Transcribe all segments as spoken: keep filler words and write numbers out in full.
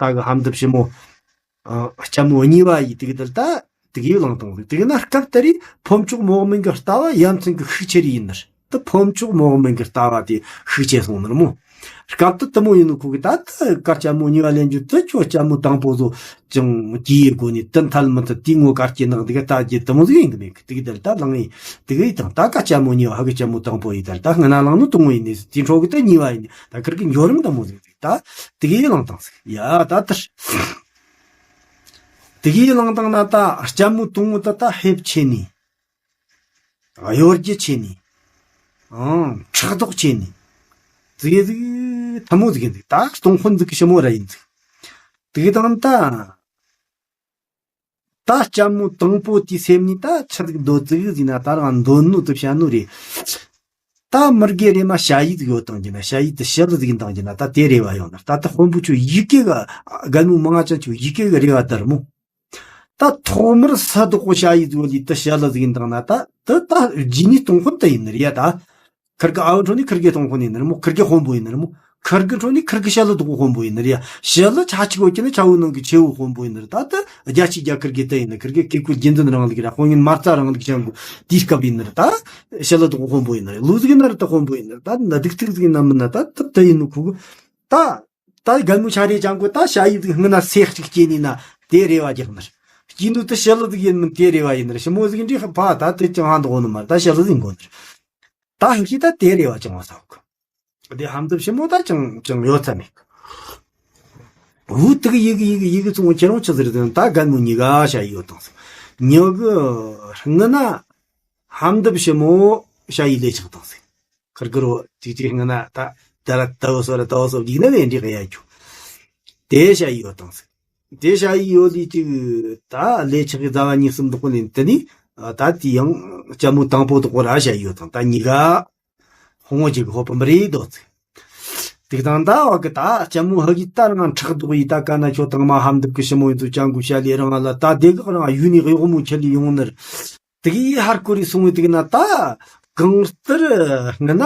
ད་གི་ཧམ་འདབ་ཞིབ་མོ། ཨ། ལྕམ་མོ་གཉིས་པ་ཡིས་དེ་གི་དེ་ལ་ད་དེ་གི་བླངས་བཏང་ཟིག་དེ་གི་ན་སྐབས་དེ་རིང་ཕོ་མཆོག་མོ་མིན་གི་ལྟ་བ་ཡ་མཚན་གི་ཤུགས་ཆེ་རིགས་ཡིན་ནི་རེད། ད་ཕོ་མཆོག་མོ་མིན་གི་ལྟ་བ་དེ་ཤུགས་ཆེ་སོང་ནི་རེད་མོ། སྐབས་དེ་དེ་མོ་ཡིན་ནོ་ཁོ་གི་ད་ད་ག་ལྕམ་མོ་གཉིས་པ་ལེན་རྒྱུ་དེ་ཁྱོད་ལྕམ་མོ་དང་པོ་ཚོ་ཅང་གི་ཡི་སྒོ་ནས་དེ་འཐད་མི་འཐད་དེ་ངོ་གར་སྐྱེ་ནག་འདི་ག་ལྟ་རྒྱུ་དེ་མོ་ཟིག་ཡིན་གི་མེད་གི་དེ་གི་དེ་ལ་ད་བླངས་ཡིན་དེ་གི་ཡི་དང་ད་ག་ལྕམ་མོ་གཉིས་པ་ཧ་གི་ལྕམ་མོ་དང་པོ་ཡིན་ད་ལ་ད་སྔ་ན་བླངས་ནོ་དེ་མོ་ཡིན་ནི་དེ་འཕྲོ་གི་ད་གཉིས་པ་ཡིན་ནི་ད་ཁིར་གི་འགྱོ་རིམ་དེ་མོ་ཟིག་ད་དེ་གི་བླངས་བཏང་ཟིག་ཡ་ད་དེར། དེ་གི་བླངས་བཏང་ན་ད་ལྕམ་མོ་དང་པོ་ད་ད་ཧེབ་ཆེ་ནི། གཡོ་སྒྱུ་ཆེ་ནི། ཨང་། ཕྲག་དོག་ཆེ་ནི། ཙི་གེ་ཟིག་ཐ་མོ་ཟིག་ཡིན་ཟིག་ད་སྟོང་དཔོན་ཟིག་གི་ཞི་མོ་ར་ཡིན་ཟིག་དེ་གི་དང་ད། ད་ལྕམ་མོ་དང་པོ་དེའི་སེམས་ནི་ད་ཆི་ཟིག་འདོད་ཟིག་ཟིན་ན་ད་རང་འདོད་ནོ་དེ་བཤད་ནོ་རེད། ད་མི་དགེ་རེ་མ་ཞ་ཡི་ཟིག་ཡོད་དང་གྱི་ན་ཞ་ཡི་དེ་ཞི་ལི་ཟིག་ཡིན་དང་གྱི་ན་ད་དེ་རེ་བ་ཡོང་ན་ད་ད་དཔོན་པོ་ཆོ་ཡི་གེ་ག་རྒན་མོ་མང་ང་ཅན་ཆོ་ཡི་གེ་ག་རེ་བ་དར་མོ། ད་ཐོག་མར་ས་དོག་པོ་ཞ་ཡི་ཟིག་ཡོད་ལི་ད་ཞི་ལི་ཟིག་ཡིན་དང་ན་ད་ད་ད་རྗེས་ནི་སྟོང་དཔོན་ད་ཡིན་ནི་རེད་ཡ་ད། ཁིར་གི་ཨ་བུ་འཕྲོ་ནི་ཁིར་གི་སྟོང་དཔོན་ཡིན་ནི་རེད་མོ། ཁིར་གི་དཔོན་པོ་ཡིན་ནི་རེད་མོ། ཁིར་གི་འཕྲོ་ནི་ཁིར་གི་ཞི་ལི་དོག་པོ་དཔོན་པོ་ཡིན་ནི་རེད་ཡ། ཞི་ལི་ཆ་གཅིག་གོ་ཁྱི་ནི་ཆ་བོ་ནང་གི་ཆེ་བོ་དཔོན་པོ་ཡིན་ནི་རེད་ད་ད་རྒྱ་ཆེ་རྒྱ་ཁིར་གི་ད་ཡིན་ནི་ཁིར་གི་བཀས་བཀོད་རྒྱུད་འཛིན་རང་ལུགས་ར་དཔོན་ངན་མ་རྩ་རང་ལུགས་ཅན་གོ་དེའི་སྐབས་ཡིན་ནི་རེད་ད། ཞི་ལི་དོག་པོ་དཔོན་པོ་ཡིན་ནི་རེད་ལུ་ཟིག་ཡིན་ན་རེད་ད་དཔོན་པོ་ཡིན་ནི་རེད་ད་ན་སྡུག་ཐུག་ཟིག་ཡིན་ན་མིན་ན་ད་ད་ད་ཡིན་ནི་ཁུ་གི་ད། ད་རྒན་མོ་ཆ་རེ་ཅང་གོ་ད་ཞ་ཡི་ཟིག་སྔུན་ན་སེ་གཅིག་སྐྱེས་ནི་ན་དེ་རེ་བ་རྒྱག་ནི་རེད། སྐྱེས་ནོ་ད་ཞི་ལི་ཟིག་ཡིན་ནི་དེ་རེ་བ་ཡིན་ནི་རེད། ཞི་མོ་ཟིག་འདྲི་ཧ་ཕ་ད་དེ་ཅང་ཧ་འདོག་ནི་མ་རེད་ད་ཞི་ལི་ཟིག་འགོ་ནི་རེད། ད་ཧིན་ཤི་ད་དེ་རེ་བ་ཅང་བ་ས་གོ། དེ་ཧམ་འདབ་ཞི་མོ་ད་ཅང་ཅང་ཡོད་ཚ་མེད་གི། བུ་དེ་གི་ཡི་གི་ཡི་གི་ཡི་གི་ཚོང་ཁྱེད་རང་ཆི་ཟིག་རེད་ད་རྒན་མོ་གཉིས་ག་ཞ་ཡི་ཡོད་དང་ཟིག་ཉི་གི་སྔུན་ན་ཧམ་འདབ་ཞི་མོ་ཞ་ཡི་ལས་ཆགས་དང་ཟིག་ཁར་ཁར་བོ་ཅིག་ཅིག་སྔ་ན་ད་ད་ར་ད་བོ་སོ་ར་ད་བོ་སོ་འཇིག་ན་བས་འདྲི་ག་ཡ་ཁྱོ། དེ་ཤ་ཡི་ཡོད་དང་ཟེར། དེ་ཤ་ཡི་ཡོད་ལི་ཅིག་ད་ལས་ཆག་གི་ཟླ་བ་གཉིས་གསུམ་དུ་ཁོ་ནས་དེ་ནི་ད་དེ་ཡང་ལྕམ་མོ་དང་པོ་དུ་ཁོ་ར་ཤ་ཡི་ཡོད་དང་ད་གཉིས་ཀ་ཧོང་བོ་ཅིག་ཧོ་པམ་རེད་དོ་ཚེ། དེ་དང་ད་བ་གི་ད་ལྕམ་མོ་ཧ་གི་ད་རང་ཁྲག་དོག་ཡི་ད་ཀ་ན་ཁྱོད་དང་མ་ཧམ་འདུག་གི་ཞི་མོ་ཡིན་ཚུལ་ཅང་གུ་ཤ་ལི་རང་ལ་ད་དེ་གི་རང་ཡུ་ནི་གཡོག་མོ་ཁྱེར་ལི་ཡོང་ནི་རེད། དེ་གི་ཧར་ཀོ་རི་སོང་བའི་དེ་གི་ན་ད་གང་ལྟར་ང་ན་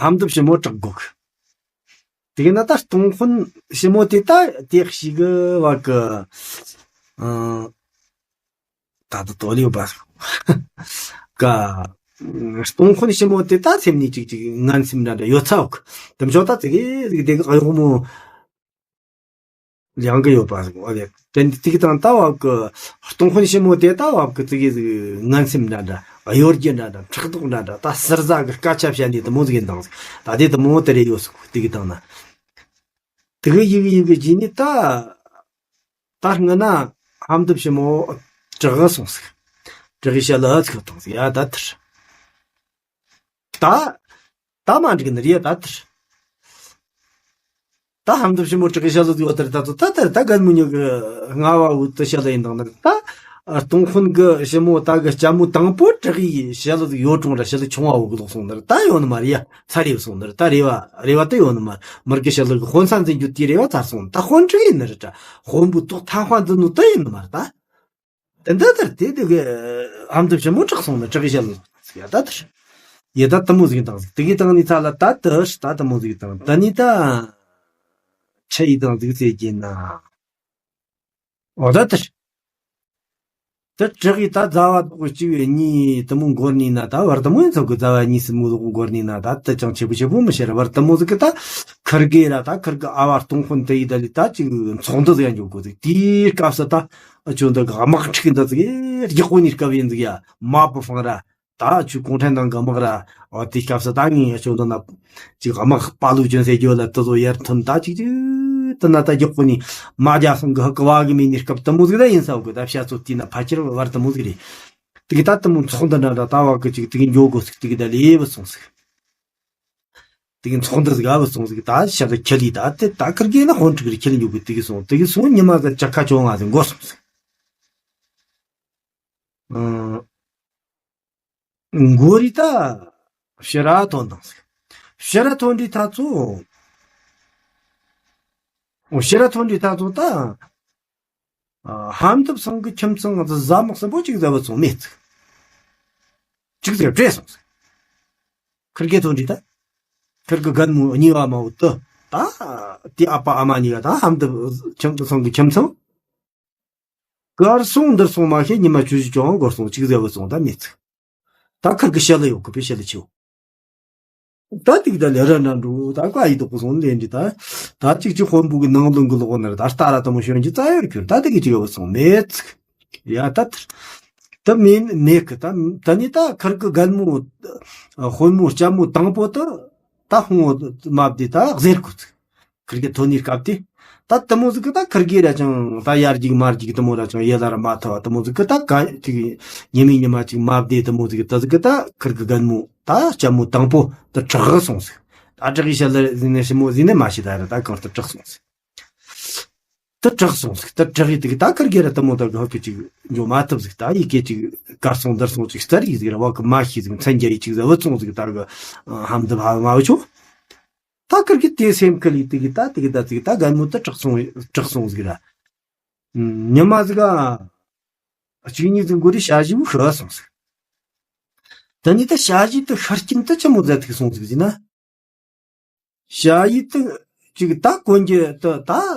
ཧམ་འདུག་ཞི་མོ་དྲག་དགོས་གི། དེ་གི་ན་ད་སྟོང་དཔོན་ཞི་མོ་དེ་ད་དེ་ཞིག་གི་བ་གི་ཨ་ད་ད་དོ་ལེ་བ་ག་སྟོང་དཔོན་ཞི་མོ་དེ་ད་སེམས་ནི་ཅིག་ཅིག་ངན་སེམས་འདྲ་འདྲ་ཡོད་ཚ་བ་གི་དེ་མཆོག་ད་དེ་གི་དེ་གི་གཡོག་མོ་ལང་གི་ཡོད་པ་ཟིག་འོ་དེ་དེ་དེ་གི་དང་ད་བ་གི་སྟོང་དཔོན་ཞི་མོ་དེ་ད་བ་གི་དེ་གི་ཟིག་ངན་སེམས་འདྲ་འདྲ་གཡོ་སྒྱུ་འདྲ་འདྲ་ཕྲག་དོག་འདྲ་འདྲ་ད་ཟུར་ཟ་གི་སྐད་ཆ་བཤད་ནི་དེ་མོ་ཟིག་ཡིན་དང་ཟིག་ད་དེ་དེ་མོ་དེ་རེ་ཡོད་ཟིག་དེ་གི་དང་ན། དེ་གི་ཡི་གི་ཡི་གི་ཇི་ནི་ད་ད་སྔ་ན་ཧམ་འདུག་ཞི་མོ་དྲག་གི་སོང་ཟིག་དྲག་གི་ཤ་ལ་ཚིག་དང་ཟིག་ཡ་ད་དེར་ད་ད་མ་འགྲིག་ནི་རེད་ད་དེར་ད་ཧམ་འདུག་ཞི་མོ་དྲག་གི་ཤ་ལ་ཡོད་དེར་ད་ཚོ་ད་དེར་ད་གན་མི་ཉོ་གི་ང་བ་འུ་ད་ཤ་ལ་ཡིན་དང་ན་ད་སྟོང་དཔོན་གི་ཞི་མོ་ད་གི་ལྕམ་མོ་དང་པོ་དྲག་གི་ཤ་ལ་ཡོད་གྲོང་ར་ཤ་ལ་ཆུང་བ་འུ་གི་ལོག་སོང་ནི་རེད་ད་ཡོད་ནི་མ་རེད་ཡ། ཚ་རེ་བ་སོང་ནི་རེད་ད་རེ་བ་རེ་བ་ད་ཡོད་ནི་མ་མར་གི་ཤ་ལ་གི་དཔོན་ས་འཛིན་རྒྱུ་དེ་རེ་བ་ཚར་སོང་ད་དཔོན་དྲུག་ཡིན་ནི་རེད་ད་དཔོན་པོ་ཐོག་ཐང་ཧ་འཛིན་ནོ་ད་ཡིན་ནི་མ་རེད་ད། དེ་འདི་ལྟར་དེ་དེ་གི་ཨམ་དུ་ཞིབ་མོ་དྲག་སོང་ནི་དྲག་གི་ཤ་ལ་ཡ་ད་དེར་ཡ་ད་དེ་མོ་ཟིག་ཡིན་དང་ཟིག་དེ་གི་དང་ནི་ཚ་ལ་ད་དེ་ད་དེ་མོ་ཟིག་དང་ད་ནི་ད་ཆ་ཡི་དང་ཟིག་ཟེར་གྱིན་ན། འོ་ད་དེར། དེ་དྲག་གི་ད་ཟླ་བ་དགུ་གཅིག་བའི་གཉིས་དེ་མོ་འགོར་ནི་ན་ད་བར་དེ་མོ་ཡིན་ཚོད་གི་ཟླ་བ་གཉིས་གསུམ་མོ་དགུ་འགོར་ནི་ན་ད་དེ་ཅང་ཆེ་པོ་ཆེ་པོ་མི་ཤེས་ར་བར་དེ་མོ་ཟིག་གི་ད་ཁིར་གི་ར་ད་ཁིར་གི་ཨ་བར་སྟོང་དཔོན་དེ་ཡི་ད་ལི་ད་ཅིག་ཚོགས་འདུ་ཟིག་ཡང་འཇོག་དགོས་ཟིག་དེའི་སྐབས་སུ་ད་ཨ་ཅོ་འདི་གི་དམག་འཁྲུག་འདི་ཟིག་རྒྱག་གོ་ནི་སྐབས་ཡིན་ཟིག་ཡ་མ་བུ་ཧྥང་ར་ད་ཨ་ཅོ་གུང་ཁྲན་ཏང་གི་དམག་ར་འོ་དེ་སྐབས་སུ་ད་ངས་ཨ་ཅོ་འདི་ན། ཅིག་དམག་དཔའ་ལུག་ཅན་ཟེར་རྒྱུ་ལ་དེ་ཚོ་ཡར་ཐོན་ད་ཅིག་ཅིག་དེ་ན་ད་རྒྱག་གོ་ནི་མ་རྒྱ་སོང་གི་ཧ་གི་བ་གི་མི་ནི་སྐབས་དེ་མོ་ཟིག་ད་ཡིན་ས་གི་ད་བཤད་ཚོ་དེ་ན་ཕ་ཁྱེར་བར་དེ་མོ་ཟིག་རེད། དེ་གི་ད་དེ་མོ་ཚོགས་འདུ་འདྲ་འདྲ་ད་བ་གི་ཅིག་དེ་གི་འགྱོ་དགོས་ཟིག་དེ་གི་ད་ལས་བུད་སོང་ཟིག་དེ་གི་ཚོགས་འདུ་ཟིག་ཨ་བུད་སོང་ཟིག་ད་ཤ་གི་ཁྱེར་ལི་ད་དེ་ད་ཁིར་གི་ན་ཧོན་ཁྲིག་རི་ཁྱེར་འགྱོ་གི་དེ་གི་སོང་དེ་གི་སོང་ཉི་མ་ཟིག་ཅ་ཁ་ཅོ་ང་ཟིག་འགོར་སོང་ཟིག་མགོ་རི་ད་ཕྱི་ར་ཐོན་དང་ཟིག་ཕྱི་ར་ཐོན་དུས་ད་ཚོ། ཕྱི་ར་ཐོན་དུས་ད་ཚོ་ད། ཧམ་ཐབས་སང་གི་ཁྱིམ་ཚང་ང་ཚོ་ཟ་མག་སྲིན་པོ་གཅིག་ཟ་བ་ཚོ་མེད་ཟིག་གཅིག་ཟིག་བྲོས་སོང་ཟིག་ཁིར་གེ་ཐོན་དུས་ད། ཁིར་གི་རྒན་མོ་གཉིས་པ་མ་བུ་དུ། ད་དེ་ཨ་ཕ་ཨ་མ་གཉིས་ཀ་ད་ཧམ་འདི་ཁྱིམ་དུ་སོང་གི་ཁྱིམ་ཚང་། གར་སོང་འདིར་སོང་མ་ཤེས། ཉི་མ་བཅུ་བཞི་ཅུང་འགོར་སོང་། གཅིག་ཟེར་བུད་སོང་ད་མེད་ཚིག་ད་ཁིར་གི་ཞལ་ལ་ཡོད་གི་པའི་ཞལ་ལ་ཆེའོ། ད་ཏིག་ད་ལེ་ར་འདྲ་འགྲོ་ད་ཀ་ཡི་དོག་པོ་སོང་ལེན་འདི་ད། ད་ཅིག་ཅིག་དཔོན་པོ་གི་ནང་ལུང་གི་ལོག་ནར་ད་ལྟ་ར་དམ་ཞོན་གྱི་རྩ་ཡོད་གྱུར། ད་ཏིག་གི་ཅིག་ཡོད་སོང་མེད་ཚིག་ཡ་ད་ད་མིན་མེད་གི་ད། ད་ནི་ད་ཁིར་གི་རྒན་མོ་དཔོན་མོ་ལྕམ་མོ་དང་པོ་ད་ད་ཧོང་མ་བདེ་ད་ཟེར་གོ་ཚིག་ཁིར་གི་ཐོན་ནི་སྐབས་དེ། ད་དེ་མོ་ཟིག་གི་ད་ཁིར་གི་ར་ཅང་ད་ཡར་རྒྱུག་མར་རྒྱུག་དེ་མོ་ར་ཅང་ཡེ་ལ་ར་མ་ཐུབ་བ་དེ་མོ་ཟིག་གི་ད་ག་ཅིག་ཉི་མའི་ཉི་མ་ཅིག་མ་བདེ་དེ་མོ་ཟིག་གི་ད་ཟིག་གི་ད་ཁིར་གི་རྒན་མོ་ད་ལྕམ་མོ་དང་པོ་ད་དྲག་སོང་ཟིག་ད་དྲག་ཡི་ཤ་ལ་ཟིན་ནས་ཞི་མོ་ཟིན་ནས་མ་ཤི་ད་ར་ད་གང་ལྟར་དྲག་སོང་ཟིག་ད་དྲག་སོང་ཟིག་ད་དྲག་ཡི་དེ་གི་ད་ཁིར་གི་ར་དེ་མོ་ད་གི་ཧོ་གི་ཅིག་འཇོ་མ་ཐུབ་ཟིག་ད་ཡི་གེ་ཅིག་གར་སོང་འདིར་སོང་ཅིག་སྟར་ཡི་ཟིག་ར་བ་གི་མ་ཤི་ཟིག་མཚན་རྒྱ་ཡི་ཅིག་ཟ་བུ་ཚོང་ཟིག་ད་གི་ཧམ་དུ་བ་མ་བུ་ཆོ། ད་ཁིར་གི་དེ་སེམས་ཁུལ་ལི་དེ་གི་ད་དེ་གི་ད་དེ་གི་ད་རྒན་མོ་ད་དྲག་སོང་དྲག་སོང་ཟིག་ར། ཉི་མ་ཟིག་ག་གཅིག་གཉིས་ཟིག་འགོར་རི་ཞ་ཞི་བུ་ཤི་བ་སོང་ཟིག་ད་ནི་ད་ཞ་ཞི་ད་ཤར་སྐྱིན་ད་ཆི་མོ་ཟ་ཐུག་སོང་ཟིག་ཟིན་ན། ཞ་ཡི་ད་ཅིག་ད་གོན་གྱི་ད་ད་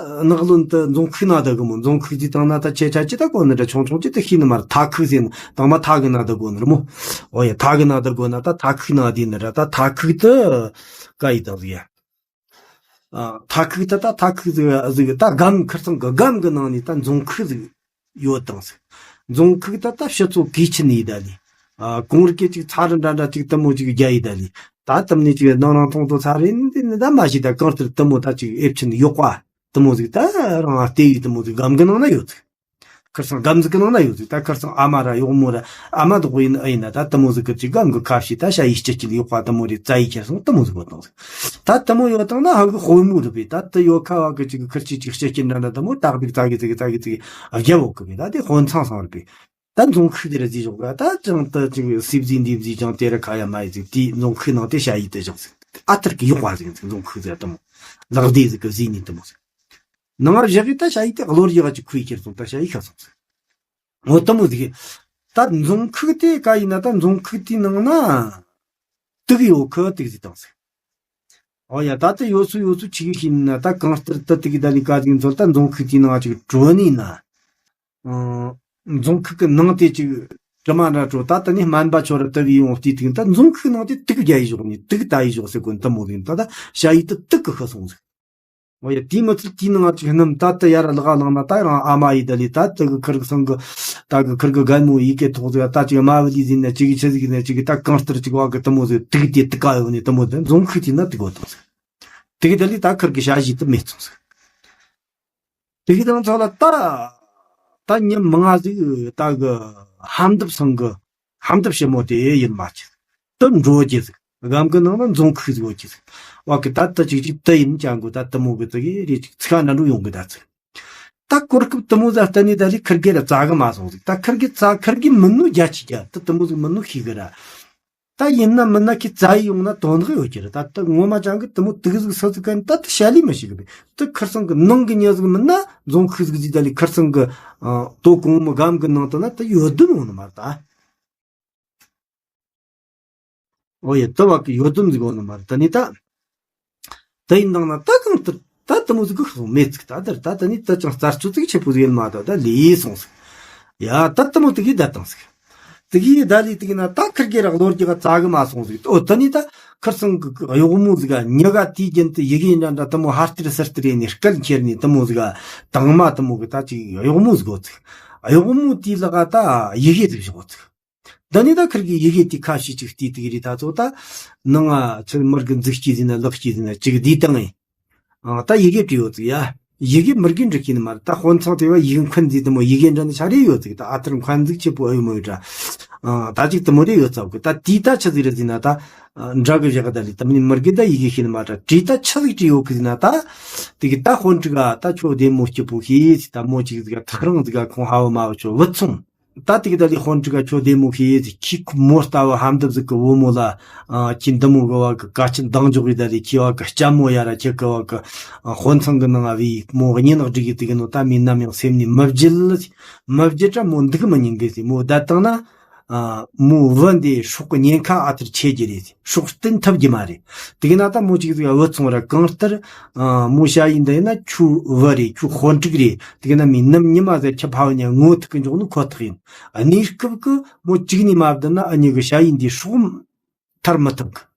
ནག་ལོན་ད་འཛོང་ཁུག་ན་ད་གི་མོ་འཛོང་ཁུག་ཟིག་བཏང་ན་ད་ཆེ་ཆ་ཅི་ད་གོན་ནི་ད་ཆུང་ཆུང་ཅི་ད་ཤི་ནི་མ་ར་ཐ་ཁུག་ཟིན་དང་མ་ཐ་གི་ན་ད་གོན་ནི་ར་མོ། ཨོ་ཡ་ཐ་གི་ན་ད་གོན་ན་ད་ཐ་ཁུག་ན་དེ་ནི་ར་ད་ཐ་ཁུག་ད་ཀ་ཡི་ད་ཟིག་ཡ། ཨ། ཐ་ཁུག་ད་ད་ཐ་ཁུག་ཟིག་ཟིག་ད་སྒམ་ཁིར་ཚང་གི་སྒམ་གི་ནང་ནས་ད་འཛོང་ཁུག་ཟིག་ཡོད་དང་ཟིག་འཛོང་ཁུག་ད་ད་ཕྱི་ཚོ་གིས་ཆི་ནི་ད་ལི། ཨ། གོང་རི་སྐད་ཅིག་ཚ་རི་འདྲ་འདྲ་ཅིག་དེ་མོ་ཅིག་རྒྱ་ཡི་ད་ལི། ད་དེ་མོ་ཅིག་ནང་རང་ཐོང་ཐོ་ཚ་རི་འདི་ནི་ད་མ་ཤི་ད་གང་ལྟར་དེ་མོ་ད་ཅིག་ཨེབ་ཆི་ནི་ཡོག་པ་དེ་མོ་ཟིག་ད་རང་ལྟེ་ཡི་དེ་མོ་ཟིག་སྒམ་གི་ནང་ན་ཡོད་ཟིག་ཁིར་ཚང་སྒམ་ཟིག་གི་ནང་ན་ཡོད་ཟིག་ད་ཁིར་ཚང་ཨ་མ་ར་གཡོག་མོ་ར་ཨ་མ་དོག་ཡིན་ཨ་ཡིན་ན་ད་དེ་མོ་ཟིག་གི་ཅིག་སྒམ་གི་ཁ་ཕྱེ་ད་ཞ་ཡི་སྐྱི་སྐྱིད་ཡོག་པ་དེ་མོ་རེ་རྩ་ཡི་ཁྱེར་སོང་དེ་མོ་ཟིག་གོ་དང་ཟིག་ད་དེ་མོ་ཡོད་དང་ན་ཧ་གི་དཔོན་མོ་རེད་པས། ད་དེ་ཡོད་ཁ་བ་གི་ཅིག་ཁིར་ཆི་ཅིག་སྐྱི་སྐྱིད་འདྲ་འདྲ་དེ་མོ་ཏག་ཏིག་ཙག་གི་ཙིག་ཙག་གི་ཙིག་རྒྱབ་འོག་གི་པས། ད་དེ་དཔོན་ཚང་སང་རེད་པས། ད་འཛོང་ཁུག་དེ་ར་ཟིག་ཞོག་ག་ད་ཅང་ད་ཅིག་སིབ་ཟིག་འདིབ་ཟིག་ཅང་དེ་ར་ཁ་ཡ་མ་ཡི་ཟིག་དེ་འཛོང་ཁུག་ནང་དེ་ཞ་ཡི་དེ་བཞག་ཟིག་ཨ་ཐར་གི་ཡོག་པ་ཟིག་ཟིག་འཛོང་ཁུག་ཟིག་དེ་མོ་ལག་བདེ་ཟིག་གི་ཟིག་ནི་དེ་མོ་ཟིག་ནང་བཞག་གི་ད་ཞ་ཡི་དེ་གློ་རྒྱག་ཅིག་ཁུའི་ཁྱེར་སོང་ད་ཞ་ཡི་ཁ་སོང་ཟིག་འོ་དེ་མོ་ཟིག་ད་འཛོང་ཁུག་དེ་ག་ཡིན་ན་ད་འཛོང་ཁུག་དེའི་ནང་ན་དུག་ཡོད་ཁུ་དུག་ཟིག་བཏང་ཟིག་འོ་ཡ་ད་དེ་ཡོད་སུ་ཡོད་སུ་ཆི་གི་ཤིན་ན་ད་གང་ལྟར་ད་དུག་གི་ད་ནི་ག་ཟིག་འཚོལ་ད་འཛོང་ཁུག་དེའི་ནང་ཅིག་བྲོ་ནི་ན། འཛོང་ཁུག་གི་ནང་དེ་ཅིག་དྲི་མ་འདྲ་བྲོ་ད་དེ་ནི་སྨན་པ་ཆོ་ར་ད་བི་ཡོང་དེ་དུག་ད་འཛོང་ཁུག་ནང་དེ་དུག་རྒྱ་ཡི་ཞོག་ནི་དུག་ད་ཡི་ཞོག་ཟེར་གོ་ནི་དེ་མོ་ཟིག་ད་ད་ཞ་ཡི་དེ་དུག་གི་ཤི་སོང་ཟིག་འོ་ཡ་དེའི་མི་ཚད་དེའི་ནང་ཅིག་སྣུམ་ད་ལྟ་ཡར་ལག་ལངས་ན་ད་རང་ཨ་མ་ཡི་ད་ལི་ད་ལྟ་གི་ཁིར་གི་སང་གི་ད་གི་ཁིར་གི་རྒན་མོ་ཡི་གེ་ཐོག་ཟིག་ད་ཅིག་དམའ་བ་ལི་ཟིན་ན་ཅིག་ཆི་ཟིག་ཟིན་ན་ཅིག་ད་གང་ལྟར་ཅིག་བ་གི་དེ་མོ་ཟིག་དུག་དེ་དུག་ག་ཡོད་ནི་དེ་མོ་ཟིག་འཛོང་ཁུག་དེ་ན་དུག་གོ་དང་ཟིག་དེ་གི་ད་ལི་ད་ཁིར་གི་ཞ་ཡི་དེ་མེད་སོང་ཟིག་དེ་གི་དང་ཚོ་ལ་ད་ད་ཉི་མ་ཟིག་ད་གི་ཧམ་འདབ་སང་གི་ཧམ་འདབ་ཞི་མོ་དེ་ཡིན་མ་ཅི་དུ་འགྲོ་རྒྱུ་ཟིག་སྒམ་གི་ནང་ན་འཛོང་ཁུག་ཟིག་ཡོད་རྒྱུ་ཟིག་བ་གི་ད་ད་ཅིག་ཅིག་དུ་ཡིན་ཅང་གོ་ད་དུ་མོ་གི་དུ་གི་རེ་ཅིག་ཚིག་ན་འགྲོ་ཡོང་གི་ད་ཚིག་ད་གོ་སྐབས་དུ་མོ་ཟ་ལྟ་ནི་ད་རེ་ཁིར་གེ་ར་ཙ་གི་མ་སོང་ཟིག་ད་ཁིར་གེ་ཙ་ཁིར་གེ་མི་ནུ་རྒྱ་ཆི་རྒྱ་ད་དུ་མོ་ཟིག་མི་ནུ་ཤི་གི་ར། ད་ཡིན་ན་མིན་ན་ཁི་ཙ་ཡི་ཡོང་ན་དོན་དག་ཡོད་ཀྱི་རེད། ད་ད་ངོ་མ་ཅང་གི་དུ་མོ་དུག་ཟིག་ས་ཟིག་གན་ད་ད་ཤ་ལི་མི་ཤི་གི་རེད། ད་ཁིར་ཚང་གི་ནང་གི་ཉ་ཟིག་མིན་ན་འཛོང་ཁུག་ཟིག་ཟིག་ད་ལི་ཁིར་ཚང་གི་ཨ་དོ་གོང་མོ་སྒམ་གི་ནང་དུ་ན་ད་ཡོད་དུ་ཡོང་ནི་མ་རེད་ད། ཨོ་ཡ་ད་བ་གི་ཡོད་དུ་ཟིག་ཡོང་ནི་མ་རེད་ད་ནི་ད། ད་ཡིན་དང་ན་ད་གང་ལྟར་ད་དུ་མོ་ཟིག་གི་ཤོང་མེད་ཚིག་ད་དར་ད་ད་ནི་ད་ཅང་རྩ་ཆུ་ཚིག་ཆེ་པོ་ཟིག་ཡིན་མ་ད་ད་ལི་སོང་ཟིག་ཡ་ད་དུ་མོ་དུ་གི་ད་དང་ཟིག་དུ་གི་ད་ལི་དུ་གི་ན་ད་ཁིར་གེ་རག་ལོར་གི་ག་ཙ་གི་མ་སོང་ཟིག་ཨོ་ད་ནི་ད་ཁིར་སང་གི་གཡོག་མོ་ཟིག་ག་ཉི་ག་དུས་རྒྱུན་དུ་ཡི་གེ་འདྲ་འདྲ་དུ་མོ་ཧར་ཏིར་སིར་ཏིར་ཡེ་ནི་སྐད་ཁྱེར་ནི་དུ་མོ་ཟིག་ག་དང་མ་དུ་མོ་གི་ད་ཅིག་གཡོག་མོ་ཟིག་གོ་ཚིག་གཡོག་མོ་དེའི་ལག་ག་ད་ཡི་གེ་ཟིག་བཞག་གོ་ཚིག་ད་ནི་ད་ཁིར་གི་ཡི་གེ་དེ་ཁ་ཤས་ཅིག་བལྟས་དེ་གི་རི་ད་ཚོ་ད་ནང་ང་ཚོད་མར་གི་འཛུགས་སྐྱེས་ཟིན་ན་ལག་སྐྱེས་ཟིན་ན་ཅིག་བསྡུས་བཏང་ངས། ཨ་ད་ཡི་གེ་བྲིས་ཡོད་ཚིག་ཡ། ཡི་གེ་མི་རྒན་འབྲི་ཤེས་ནི་མ་རེད། ད་དཔོན་ཚང་དེ་བ་ཡི་གེ་འཁོན་ཟིག་དུ་མོ་ཡི་གེ་འདྲ་ནི་ཆ་རེ་ཡོད་ཚིག་ད་ཨ་ཐར་འཁོན་ཟིག་ཆེ་པོ་ཨ་ཡོད་མོ་ཡོད་འདྲ། ཨ་ད་ཅིག་དུ་མོ་རེ་ཡོད་ཚ་གི་ད་དེ་ད་ཆི་ཟིག་རེད་ཟིན་ན་ད། འདྲ་གི་བཞག་ད་ལི་ད་མི་མི་རྒན་ད་ཡི་གེ་ཤེས་ནི་མ་རེད། བྲིས་ད་ཆི་ཟིག་བྲིས་ཡོད་གི་ཟིན་ན་ད། དེ་གི་ད་དཔོན་ཕྲུག་ག་ད་ཁྱོད་བདེ་མོ་སྐྱིད་པོ་ཤེས་ཟིག་ད་མོ་ཅིག་ཟིག་ག་ཐག་རིང་ཟིག་ག་ཁོང་ཧ་བ་མ་བ་ཆོ་བུད་སོང་། ད་དེ་གི་ད་ལི་དཔོན་ཕྲུག་ག་ཁྱོད་བདེ་མོ་ཤེས་ཟིག་ཁྱི་ཁུ་མོ་ལྟ་བུ་ཧམ་འདབ་ཟིག་གི་བུ་མོ་ལ་ཨ་ཁྱི་འདི་མོ་གི་བ་གི་ཀ་ཆེན་འདང་འཇོག་གི་ད་ལི་ཁྱི་བ་གི་ལྕམ་མོ་ཡ་ར་ཁྱི་གི་བ་གི་ཨ་དཔོན་ཚང་གི་ནང་ང་བི་མོ་གཉིད་ནག་སྒྲིག་གི་དེ་གི་ནོ་ད་མི་ནམ་ཡང་སེམས་ནི་མི་བརྗེད་མི་བརྗེད་ད་མོ་འདུག་མི་ཉན་གི་ཟིག་མོ་བསྡད་བཏང་ན། ཨ། མོ་བུ་འདི་སྲོག་གི་ཉེན་ཁ་ཨ་ཐུར་ཆེ་རྒྱུ་རེད། སྲོག་བརྟན་ཐུབ་རྒྱུ་མ་རེད། དེ་གི་ན་ད་མོ་གཅིག་ཟིག་བུད་སོང་ར། གང་ལྟར། ཨ། མོ་ཞ་ཡི་འདི་ཡིན་ན་ཁྱོའི་བུ་རེད། ཁྱོའི་དཔོན་ཕྲུག་རེད། དེ་གི་ན་མི་ནམ་ཉི་མ་ཟེར་ཁྱི་ཕ་བུ་ཉ་ངོ་ཐུག་གི་འཇོག་ནི་ཁོ་ཐག་ཡིན། གནས་སྐབས་ཀྱི་མོ་གཅིག་ནས་མ་བསྡད་ན་ཨ་ཉི་གི་ཞ་ཡི་འདི་སྲོག་ཐར་མི་ཐུབ་གི།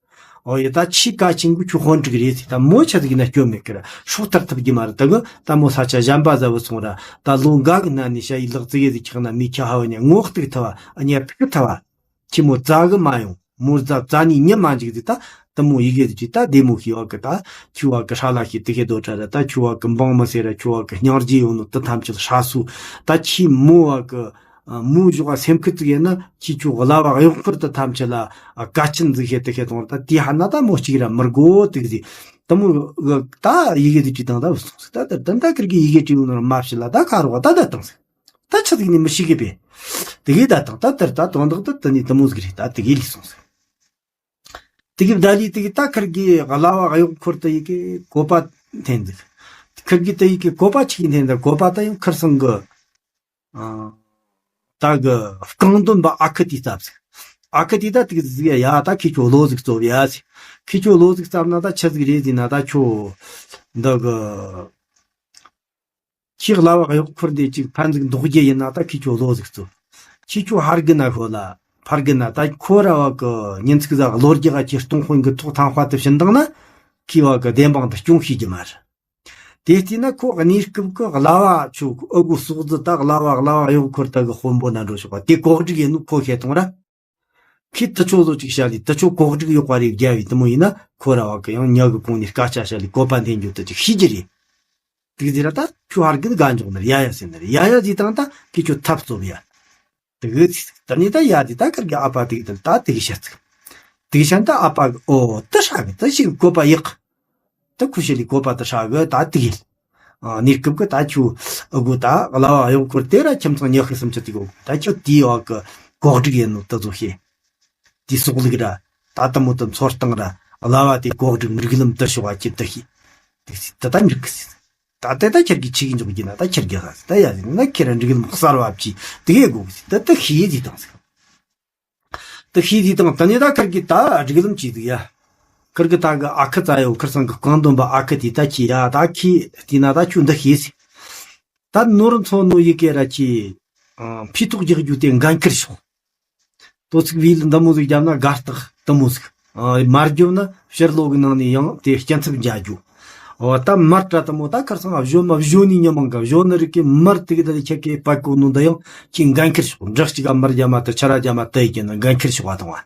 ཨོ་ཡ། ད་ཆེས་གལ་ཆེན་གི་ཁྱོའི་དཔོན་ཕྲུག་རེད་ཟེར། ད་མོ་ཆི་ཟིག་ན་སྐྱོན་མེད་ཀི་ར། སྲོག་ཐར་ཐུབ་རྒྱུ་མ་རེད། ད་གི་ད་མོ་ས་ཆ་གཞན་པ་ཟིག་བུད་སོང་ར། ད་ལོ་འགའ་གི་ནང་ནས་ཞ་ཡི་ལག་རྩེ་གི་ཟིག་ཆག་ན་མི་ཁྱི་ཕ་བུ་ཉ་ངོ་གཏུག་ཐུབ་བ། ཨ་ཉ་ཕུག་ཐུབ་བ། ཁྱི་མོ་རྩ་གི་མ་ཡོང་། མོ་རྩ་རྩ་ནས་ཉི་མ་འཇིག་ཟིག། ད་དེ་མོ་ཡི་གེ་ཟིག་ཅིག་ད་བདེ་མོ་ཤི་བ་གི། ད་ཁྱོའི་བ་གི་ཧྲ་ལ་ཤི་དེ་ཤི་དོ་ཁྲ་ར། ད་ཁྱོའི་བ་གི་འབངས་མི་ཟེར་ར། ཁྱོའི་བ་གི་སྙིང་རྗེ་ཡོད་ནོ་དེ་ཐམས་ཅད་ཧྲ་སོ། ད་ཁྱི་མོ་བ་གི། ཨ། མོའི་གཞོགས་སེམས་ཁུར་ཙིག་ཡིན་ན་ཁྱི་ཁྱོའི་གླ་བ་གཡོག་འཁོར་དེ་ཐམས་ཅད་ལ། ཨ། དཀའ་སྤྱད་ཟིག་བྱེད་དེ་བྱེད་གཏོང་ར། ད་དེ་ཧ་ན་ད་མོ་གཅིག་ར་མི་དགོ་དེ་གི་ཟིག། དེ་མོ་གི་ད་ཡི་གེ་དེ་བྲིས་བཏང་ད་བུད་སོང་ཟིག། ད་ད་ད་ད་ཁིར་གི་ཡི་གེ་བྲིས་ཡོད་ནོ་ར་མ་བྱེད་ལ། ད་ཁ་རོག་ད་ད་བཏང་ཟིག། ད་ཆི་ཟིག་ནི་མི་ཤེས་གི་པས། དེ་གི་ད་བཏང་། ད་དེར་ད་དོན་དག་ད་དེ་ནི་དེ་མོ་ཟིག་རེད། ད་དེ་གི་ལུས་སོང་ཟིག། དེ་གི་བརྡ་ལི་དེ་གི་ད་ཁིར་གི་གླ་བ་གཡོག་འཁོར་དེ་ཡི་གེ་བཀོད་པ་འཐེན་ཟིག། ཁིར་གི་དེ་ཡི་གེ་བཀོད་པ་ཆི་གི་འཐེན་ད། བཀོད་པ་ད་ཡང་ཁིར་ཚང་གི། ཨ། ད་གི་རྐང་འདོན་པ་ཨ་ཁུ་དེ་བཙབ་ཟིག། ཨ་ཁུ་དེ་ད་དེ་གི་ཟིག་ཡ། ད་ཁྱེད་ཆོ་བློ་ཟིག་རྩོབ་ཡ་ཟིག། ཁྱེད་ཆོ་བློ་ཟིག་བཙབ་ན་ད་ཆི་ཟིག་རེད་ཟེར་ན། ད་ཁྱོ་འདི་གི། ཁྱེད་གླ་བ་གཡོག་འཁོར་འདི་ཅིག་ཕན་ཟིག་འདོགས་རྒྱུ་ཡིན་ན་ད་ཁྱེད་ཆོ་བློ་ཟིག་རྩོབ། ཁྱེད་ཆོ་ཧར་གི་ན་ཤོད་ལ། ཕར་གི་ན། ད་ཁོ་ར་བ་གི་ཉིན་ཚིག་ཟ་གློ་རྒྱག་ག་ཁྱེད་སྟོང་དཔོན་གི་ཐོག་ཐང་ཧྥ་དུ་ཕྱིན་བཏང་ན། ཁྱེད་བ་གི་བདེན་དཔང་དུ་སྐྱོང་ཤེས་རྒྱུ་མ་རེད། དེ་བལྟས་ན་ཁོ་གནས་སྐབས་གི་གླ་བ་ཆོ་ཨུ་གུ་ཟོག་རྫི། ད་གླ་བ་གླ་བ་གཡོག་འཁོར་ད་གི་དཔོན་པོ་ན་འགྲོ་ཆོག་པ་དེ་གོག་སྒྲིག་ཡིན་ནོ་ཁོ་ཤེས་གཏོང་ར། ཁྱེད་དེ་ཆོ་བཟོ་ཅིག་བྱ་ལི། དེ་ཆོ་གོག་སྒྲིག་ཡོག་པ་རེ་རྒྱབ་བི་དེ་མོ་ཡིན་ན། ཁོ་ར་བ་གི་ཡང་ཉག་གི་གོང་ནས་སྐད་ཆ་བྱ་ལི། བཀོད་པ་འཐེན་རྒྱུ་དེ་ཅིག་ཤེས་རྒྱུ་རེད། དེ་གི་ཟེར་ར། ད་ཁྱོ་ཧར་གི་དགའ་འཇོག་ནི་རེད། ཡ་ཡ་ཟེར་ནི་རེད། ཡ་ཡ་ཟེར་དང་ད་ཁྱེད་ཆོ་ཐབས་རྩོབ་ཡ། དེ་གི་ད་ནི་ད་ཡ་དེ་ད་ཁིར་གི་ཨ་ཕ་དེ་གི་ད་ད་དེ་གི་བཤད་ཚིག། དེ་གི་ཤ་ད་ཨ་ཕ་གི་ཨོ་ད་ཧྲ་གི་ད་ཞིག་བཀོད་པ་ཡག། ད་ཁུ་ཤེ་ལི་བཀོད་པ་ད་ཧྲ་གི་ད་དེ་གི། ཨ། གནས་སྐབས་གི་ད་ཁྱོ་ཨུ་གུ་ད་གླ་བ་གཡོག་འཁོར་དེ་ར་ཁྱིམ་ཚང་ཉི་ཤུ་སུམ་ཅུ་དེ་གོ། ད་ཁྱོ་དེའི་བ་གི་གོག་སྒྲིག་ཡིན་ནོ་ད་བཟོ་ཤེས། དེ་སོག་ལུག་ར། ད་དེ་མོ་དེ་འཚོ་སྟངས་ར། གླ་བ་དེ་གོག་སྒྲིག་སྒྲིག་ལམ་དེ་ཤོག་བ་ཁྱེད་དེ་ཤེས། དེ་ད་ད་འགྲིག་གི་ཟེར། ད་དེ་ད་ཁྱེད་ཀྱི་ཆི་གི་འཇོག་གི་ན། ད་ཁྱེད་ཀྱི་ཧ་ད་ཡ་ཟེར་ན་ཁྱེད་ར་སྒྲིག་ལམ་གསར་བ་བཅས་དེ་གི་དགོ་གི་ཟེར། ད་དེ་ཤེས་ཟེར་དང་ཟེར། དེ་ཤེས་དེ་དང་ད་ནི་ད་ཁིར་གི་ད་སྒྲིག་ལམ་གྱིས་འདུག་ཡ། ཁིར་གི་ད་གི་ཨ་ཁུ་ཙ་ཡོད། ཁིར་ཚང་གི་རྐང་འདོན་པ་ཨ་ཁུ་དེ་ད་ཁྱི་ཡ། ད་ཁྱི་དེ་ན་ད་ཁྱོད་འདི་ཤེས་ཟིག། ད་ནོར་འཚོ་ནོ་ཡི་གེ་ར་ཁྱི། ཨ། ཕི་ཐོག་རྒྱག་རྒྱུ་དེ་འགན་ཁུར་ཤོག། དོ་ཚིག་བི་ལ་འདི་མོ་ཟིག་བརྒྱབ་ན་དགའ་རྟགས་དེ་མོ་ཟིག། ཨ། མར་རྒྱབ་ན་ཕྱིར་ལོག་གི་ནང་ནས་ཡང་དེ་སྐྱིན་ཚབ་འཇལ་རྒྱུ། འོ་ད་མར་དྲ་དེ་མོ་ད་ཁར་སང་བཞོན་མ་བཞོན་ནི་ཉི་མང་ག་བཞོན་ནི་རིག་གི་མར་དེ་གི་ད་ཁྱེད་ཀྱི་པ་ཀོ་ནོ་འདི་ཡང་ཁྱི་འགན་ཁུར་ཤོག། འདྲ་གཅིག་ག་མར་རྒྱ་མ་དེ་ཆ་ར་རྒྱ་མ་དེ་ཡི་གི་ན་འགན་ཁུར་ཤོག་བ་དང་བ།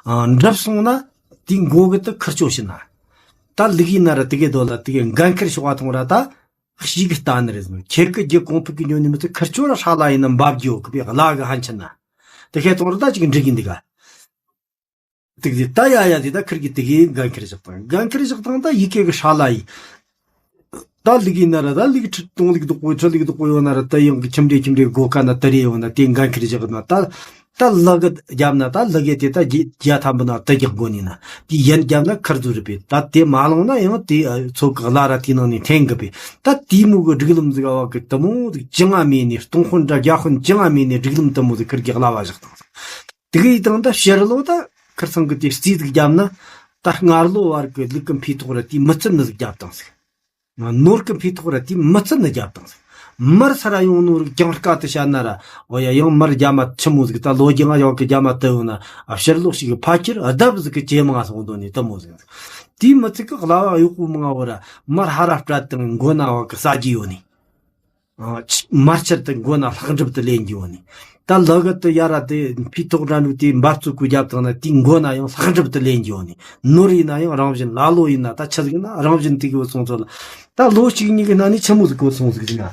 ཨ། འགྲབ་སོང་ན་དེ་མགོ་གི་དེ་ཁུར་ཆོ་ཤི་ན། ད་ལུག་ཡིན་ན་ར་དེ་གི་དོ་ལ་དེ་གི་འགན་ཁུར་ཤོག་བ་དང་ར། ད་ཤི་གི་ལྟ་ནི་རེད་ཟེར། ཁྱེད་ཀྱི་རྒྱུ་གོང་འཕེལ་གི་ཉོ་ནི་མི་ཚེ་ཁུར་ཆོ་ར་ཧྲ་ལ་ཡིན་ན་འབབ་རྒྱུ་ཡོད་གི་པའི་གླ་གི་ཧན་ཆེན་ན། དེ་ཁའི་དང་ར་ད་ཅིག་འགྲིག་གི་འདུག་ག། དེ་གི་ད་ཡ་ཡ་དེ་ད་ཁིར་གི་དེ་གི་འགན་ཁུར་བཞག་དང་། འགན་ཁུར་བཞག་དང་ད་ཡི་གེ་གི་ཧྲ་ལ་ཡིན། ད་ལུག་ཡིན་ན་ར་ད་ལུག་ཁྲི་སྟོང་ལུག་རྡོག་པོ་ཁྲི་ལུག་རྡོག་པོ་ཡོད་ན་ར། ད་ཡང་གི་ཁྱིམ་འདྲེ་ཁྱིམ་འདྲེ་སྒོ་ཁ་ན་དེ་རེ་ཡོད་ན་དེ་འགན་ཁུར་བཞག་ན། ད་ད་ལུག་གི་རྒྱབ་ན་ད་ལུག་གི་དེ་ད་རྒྱ་ཐམ་པོ་ན་དེ་རྒྱག་དགོ་ནི་ན། དེ་ཡན་རྒྱབ་ན་ཁུར་ཟུར་རེ་པས། ད་དེ་མ་ལོང་ན་ཡང་དེ་ཚོ་གི་གླ་ར་དེ་ནང་ནས་འཐེན་གི་པས། ད་དེ་མོ་གི་སྒྲིག་ལམ་ཟིག་བ་གི་དེ་མོ་ཟིག་ཅི་ང་མེད་ནས། སྟོང་དཔོན་འདྲ་རྒྱ་དཔོན་ཅི་ང་མེད་ནས་སྒྲིག་ལམ་དེ་མོ་ཟིག་ཁིར་གི་གླ་བ་བཞག་དང་། དེ་གི་དང་ད་ཕྱིར་ལོག་ད་ཁིར་ཚང་གི་དེ་རྩིས་ཟིག་བརྒྱབ་ན། ད་སྔར་ལོ་བར་གི་ལུག་གི་འཕེལ་ཐོག་ར་དེ་མི་ཚུད་ནི་ཟིག་བརྒྱབ་དང་ཟིག། ནོར་གི་འཕེལ་ཐོག་ར་དེ་མི་ཚུད་ནི་བརྒྱབ་དང་ཟིག། མར་ས་ར་ཡོང་ནོ་རིག་ཀྱང་དཀའ་དུ་བྱ་ན་ར། འོ་ཡ་ཡང་མར་རྒྱ་མ་ཆི་མོ་ཟིག། ད་ལོ་རྒྱུས་ང་ཡོག་གི་རྒྱ་མ་དུ་ཡོང་ན། ཕྱིར་ལོག་ཞིག་གི་ཕ་ཁྱེར་ལྡབ་ཟིག་གི་ཇེ་མང་སོང་དོ་ནི་དེ་མོ་ཟིག། དེ་མི་ཚིག་གི་གླ་བ་གཡོག་པོ་མང་བོ་ར་མར་ཧ་ར་སྤྲད་དང་མགོ་ན་བ་གི་ཟ་རྒྱུ་ཡོད་ནི། ཨ། ཆ་མར་ཆར་དུ་མགོ་ན་ལྷག་འགྲུབ་ཏུ་ལེན་རྒྱུ་ཡོད་ནི། ད་ལུག་གི་དུ་ཡ་ར་དེ་འཕེལ་ཐོག་འདྲ་འདྲ་དེ་འབབ་ཚུགས་གུ་རྒྱབ་དང་ན་དེ་མགོ་ན་ཡང་ལྷག་འགྲུབ་ཏུ་ལེན་རྒྱུ་ཡོད་ནི། ནོར་ཡིན་ན་ཡང་རང་བཞིན། ལ་ལོ་ཡིན་ན་ད་ཆི་ཟིག་ན་རང་བཞིན་དེ་གི་བུད་སོང་ཚོད་ལ། ད་ལོ་གཅིག་གཉིས་གི་ནང་ནས་ཆི་མོ་ཟིག་གོ་སོང་ཟིག་ཟིན་ན།